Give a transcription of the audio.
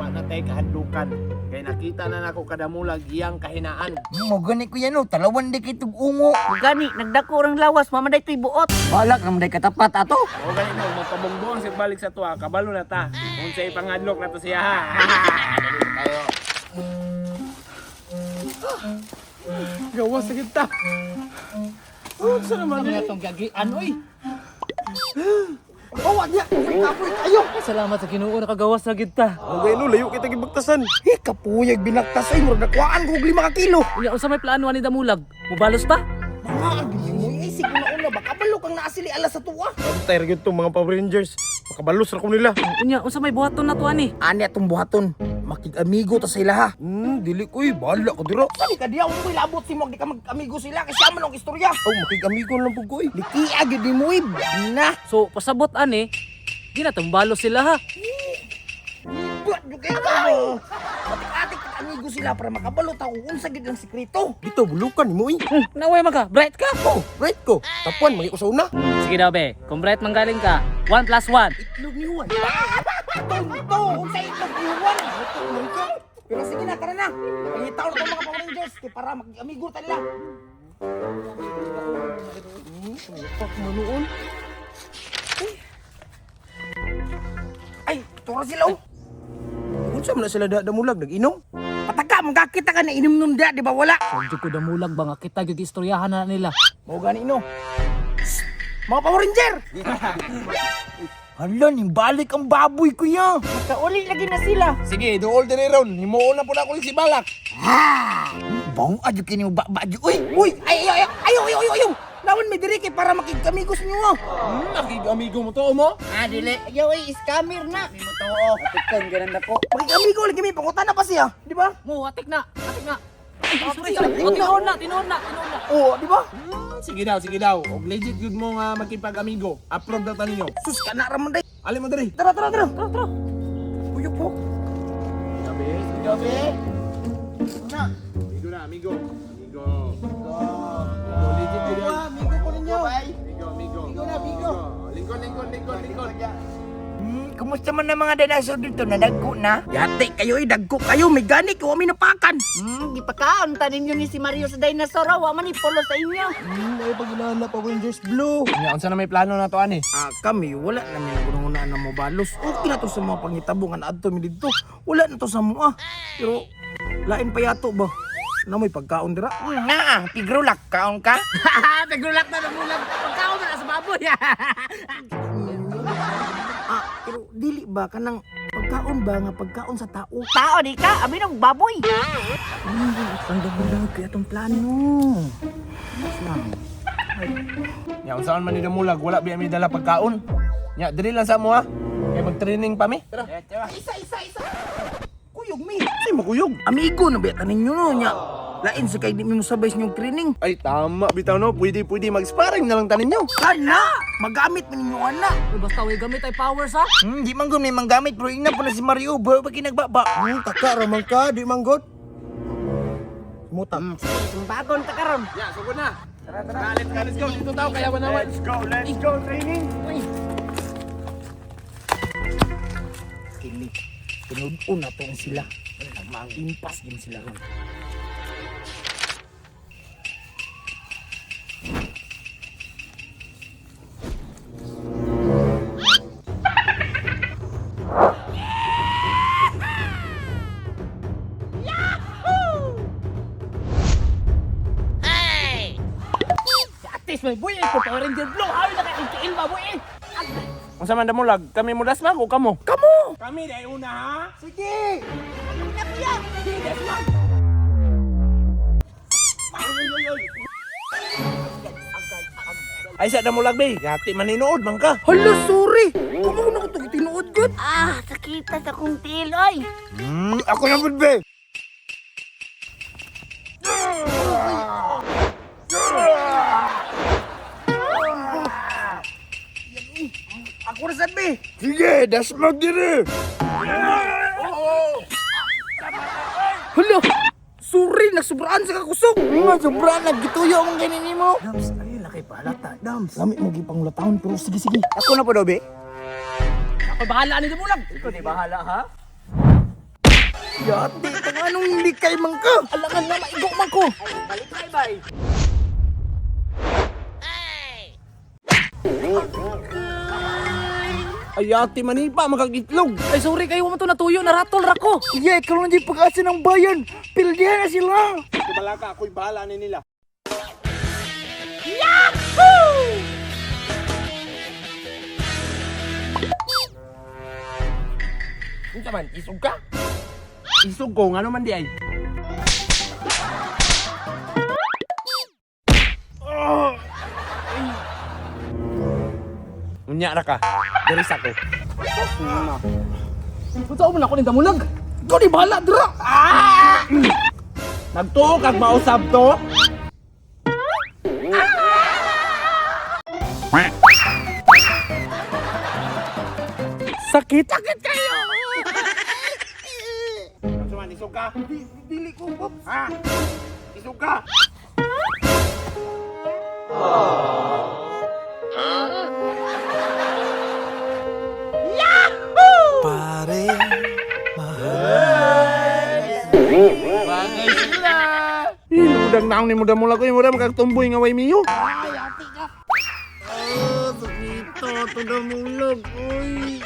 Wa na tay kahadlukan. Kay nakita na nako kadamulag iyang kahinaan. Mo gani ko yan oh, talawan di kay tug-ungo. Gani, nagdako rang lawas, mamaday to'y buot. Balak naman day katapat ato. O gani no, magpabongboong sa balik sa tuwa, kabalo na ta. Unsay pangadlok na to siya ha. Dali tayo. Gawas sa kita. Oh, sa naman Ano itong gagian, oy? Oh, wag niya. Uy, kapoy kayo. Salamat sa Ginoo nakagawas na gid ta. Okay, no, layo kita gibagtasan. Eh, kapuyag binagtas ay murag nakuhaan ko og 5 ka kilo. Unya unsa may plano ani Damulag? Mubalos ta? Mga agli mo ay sig una ba kabalo kang naasili ala sa tuwa. Antay ra gyud tong mga Power Rangers. Makabalos ra ko nila. Unya unsa may buhaton na to ani? Ani atong buhaton, makig-amigo ta sa ila ha. Dili ko eh. Bahala ko dira. Sabi ka diya, mo labot si mo, di ka mag-amigo sila kasi man ang istorya. Oh, makig-amigo lang pud ko eh. Likia gyud ni mo eh. Na. So pasabot ani, di na tumbalos sila ha. Buat jud kayo ka. Atik-atik ka amigo sila para makabalo ta kung unsa gyud ang sikreto. Dito bulukan nimo eh. Naway man ka, bright ka. Oh, right ko. Tapuan magi ko sa una. Sige daw be, kung bright manggaling ka, 1 plus 1. Itlog ni Juan. Tonto, unsa itlog ni Juan? Pero sige na, tara na. Pangitaw na itong mga Power Rangers kay para mag-amigo ta nila. Pak manuon. Ay, tura sila oh. Unsa man na sila da damulag nag-inom? Pataka, magkakita ka na inom nun da, di ba wala? Jud ko Damulag ba nga kita gyud istoryahan na nila. Mao gani no. Shh! Mga Power Ranger! Hala, balik ang baboy ko ya. Nakauli lagi na sila. Sige, duol diri ron. Himuon na pud ako si Balak. Bang adyo kini ba ba uy. Uy, ay, ay, ay, ayo, ayo, ayo, ayo! Lawan may diri kay para makig-amigos niyo ah. Nakig-amigo mo to mo? Ah, dili. Ayaw ay scammer na. Atikan ganan ako. Makig-amigo lagi may pangutan na pa siya, di ba? Mo atik na, atik na. Ay, sorry, sorry. Oh, tinuod na, tinuod na, tinuod na. Oo, di ba? Sige daw, sige daw. Og legit gyud mo nga makipag-amigo. Approve daw ta ninyo. Sus ka na ramon day. Ali mo diri. Tara, tara, tara. Tara, tara. Uyo po. Gabi, gabi. Na. Amigo na, amigo. Amigo. Amigo, legit gyud. Amigo ko ninyo. Amigo, amigo. Amigo na, amigo. Lingkod, lingkod, lingkod, lingkod. Kumusta man ang mga dinosaur dito na dagko na? Yate kayo eh, dagko kayo, may gani ko kami napakan. Gipakaon ta ninyo ni si Mario sa dinosaur, ah. Wa man ni polo sa inyo. Ay pag inahanap Power Rangers Blue. Nya unsa na may plano na to ani? Ah, kami wala namin nagunungunaan na mobalos. Okay na to sa mga pangitabo nga naadto mi didto. Wala na to sa mua. Pero lain pa yato ba? Na may pagkaon dira. Naa, tigrulak kaon ka. Tigrulak na Damulag. Pagkaon na sa baboy. Ah, pero dili ba kanang pagkaon ba nga pagkaon sa tao? Tao di ka, abi ng baboy. Ang damulag kay atong plano. Nya unsaon man ni Damulag, wala biya mi dala pagkaon. Nya diri lang sa mo ha. Kay mag-training pa mi. Tara. Isa, isa, isa. Kuyog mi. Say makuyog. Amigo na ba ninyo no nya? Lain sa kay di mi mosabay sa inyong training. Ay tama bitaw no, pwede pwede mag-sparring na lang ta ninyo. Kana, magamit man ninyo ana. Uy, basta way gamit ay powers ha. Di man gud may manggamit pero ingnan po na si Mario ba pag nagbaba. Taka ra man ka, di man god. Muta. Sumbagon ta karon. Nya sugod na. Tara tara. Let's go, let's go. Dito tao kaya wanawan. Let's go, let's go training. Kini, tinud-on na to sila. Mag-impas din sila ron. Atis may buy ko Power Ranger Blue. Hawi na kay tiil ba buy. Unsa man Damulag, kami mo dasmag o kamo? Kamo! Kami dai una ha. Sige! Ay sa Damulag be, yati maninuod man ka. Hala, sorry! Kumo na ko to tinuod gud. Ah, sakita sa kong tiil oy. Ako na pud be. Ako ra sad be. Sige, dasmag diri. Hala! Sorry, nagsobraan sa kakusog. Nga sobra nagituyo man gani nimo. Dams, ay laki pahalata. Dams. Lami mo gipang latahon pero sige sige. Ako na po daw be. Ako bahala ni Damulag. Ikaw ni bahala ha. Yati, kung anong hindi kay man ka. Alangan na maigo man ko. Ay, ate manipa, makagitlog. Ay sorry kayo mo to natuyo naratol ra ko. Yeah, ikaw lang di pag-asa ng bayan. Pildihan na sila. Kumalaka, ako'y bahala ni nila. Yahoo! Unsa man, isog ka? Isog ko, ngano man di ay? Unya ra ka. Diri sa ko. Unsa man ako ni damulag? Ikaw ni bahala dira. Nagtuo kag mausab to? Sakit. Sakit kayo. Unsa man, isog ka? Dili ko, Pops. Ha? Isog ka? Pare, Bagay sila. Inudang naon ni muda mula ko yung muda makagtumboy nga way miyo. Ay, ati ka. Oh, sakito, tunda mulog. Uy.